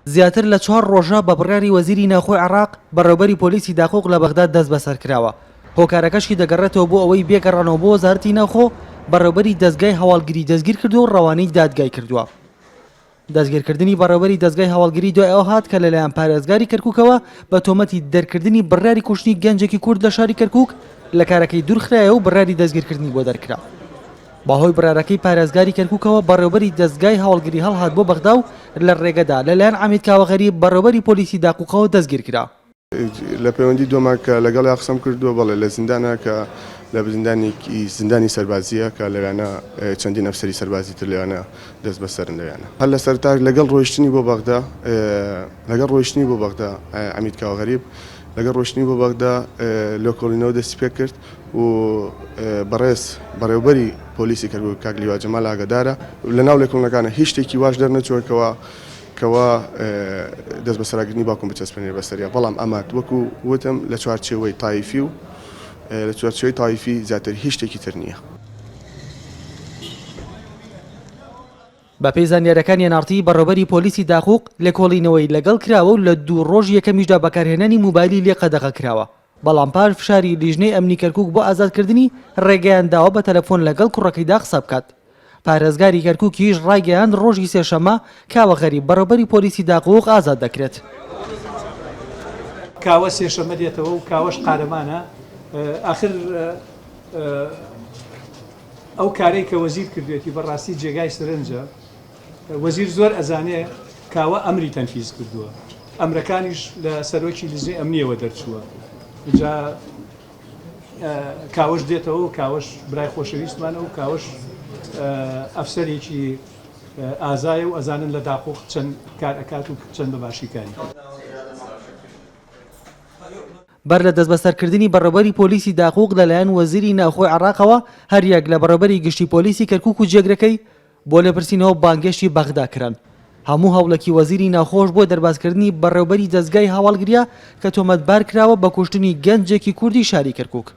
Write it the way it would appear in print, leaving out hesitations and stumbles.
زیاتر لە چوار ڕۆژە بە بڕیاری وەزیری ناوخۆی عێراق، بەڕێوبەری پۆلیسی داقوق لە بەغداد دەستبەسەرکراوە. هۆکارەکەشی دەگەڕێتەوە بۆ ئەوەی بێ گەڕانەوە بۆ وەزارەتی ناوخۆ، بەڕێوبەری دەزگای هەواڵگری دەستگیرکردووە و ڕەوانەی دادگای کردووە. دەستگیرکردنی بەڕێوبەری دەزگای هەواڵگری دوای ئەوە هات کە لەلایەن پارێزگاری کەرکوکەوە بە تۆمەتی دەرکردنی بڕیاری کوشتنی گەنجێکی کورد لە شاری کەرکوک لە کارەکەی دوورخرایەوە و بڕیاری دەستگیرکردنی بۆ دەرکرا. بەهۆی بڕیارەکەی پارێزگاری کەرکوکەوە بەڕێوبەری دەزگای هەواڵگری هەڵهات بۆ بەغدا و لە ڕێگەدا لەلایەن عەمید کاوە غەریب بەڕێوبەری پۆلیسی داقوقەوە دەستگیرکرا. لە پەیوەندی دۆما کە لەگەڵیا قسەم کردووە بەڵێ لە زیندانە کە لە زیندانێکی زیندانی سەربازیە کە لەوێنە چەندین ئەفسەری سەربازی تر لەوێنە دەست بەسەرن لەوێنە هەر لە سەرتا لەگەڵ ڕۆیشتنی بۆ بەغدا لەگەڵ ڕۆیشتنی بۆ بەغدا عەمید کاوە غەریب لەگەڵ ڕۆیشتنی بۆ بەغدا لێکۆڵینەوە دەستی پێ کرد و بەڕێز بەڕێوبەری پۆلیسی کەرکوک کاک لیوا جەمال ئاگادارە لەناو لێکۆڵینەکانە هیچ شتێکی واش دەرنەچووە کەوا کەوا دەستبەسەراگرتنی باوکم بچەسپێنرێ بەسەریا، بەڵام ئەمە وەکو وتم لە چوارچێوەی تایفی و لە چوارچێوەی تایفی زیاتر هیچ شتێکی تر نییە. بەپێی زانیارییەکانی ئێن ئاڕ تی، بەڕێوبەری پۆلیسی داقوق لێکۆڵینەوەی لەگەڵ کراوە و لە دوو ڕۆژی یەکەمیشدا بەکارهێنانی موبایلی لێ قەدەغە کراوە، بەڵام پاش فشاری لیژنەی ئەمنی کەرکوک بۆ ئازادکردنی، ڕێگەیان داوە بە تەلەفۆن لەگەڵ کوڕەکەیدا قسە بکات. پارێزگاری کەرکوکیش ڕایگەیاند ڕۆژی سێشەممە کاوە غەریب بەڕێوبەری پۆلیسی داقوق ئازاد دەکرێت. کاوە سێشەممە دێتەوە و کاوەش قارەمانە، ئاخر ئەو کارەی کە وەزیر کردوێتی بەڕاستی جێگای سەرنجە، وەزیر زۆر ئەزانێ کاوە ئەمری تەنفیز کردووە، ئەمرەکانیش لە سەرۆکی لیژنەی ئەمنیەوە دەرچووە، جا کاوەش دێتەوە و کاوەش برای خۆشەویستمانە و کاوەش ئەفسەرێکی ئازایە و ئەزانن لە داقوق چەند کار ئەکات و چەند بە باشی کاری کرد. بەر لە دەستبەسەرکردنی بەڕێوبەری پۆلیسی داقوق لەلایەن وەزیری ناوخۆی عێراقەوە هەریەک لە بەڕێوبەری گشتی پۆلیسی کەرکوک و جێگرەکەی بۆ لێپرسینەوە بانگهێشتی بەغدا کران. هەموو هەوڵێکی وەزیری ناوخۆش بۆ دەربازکردنی بەڕێوبەری دەزگای هەواڵگرییە کە تۆمەتبارکراوە بە کوشتنی گەنجێکی کوردی شاری کەرکوک.